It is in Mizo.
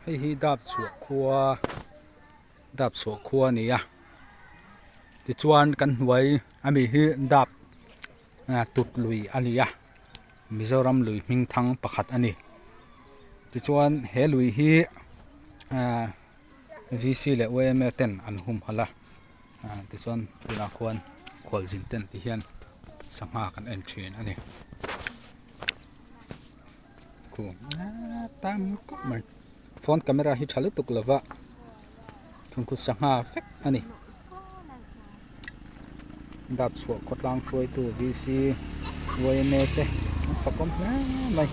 Hei hi dap chhuah khua dap chhuah khua a ni a tichuan kan hnuai ami hi dap tut lui a ni a Mizoram lui hming thang pakhat a ni tichuan he lui hi ahh V C leh Y M A ten an humhalh a ah tichuan tunah khuan khualzin ten ti hian sangha kan en thin a ni. Tam khawp mai phone camera hi tha lutuk lova thawmhnaw sangha vek a ni dap chhuah khawtlang hruaitu V C Y M A te an fakawm hle mai.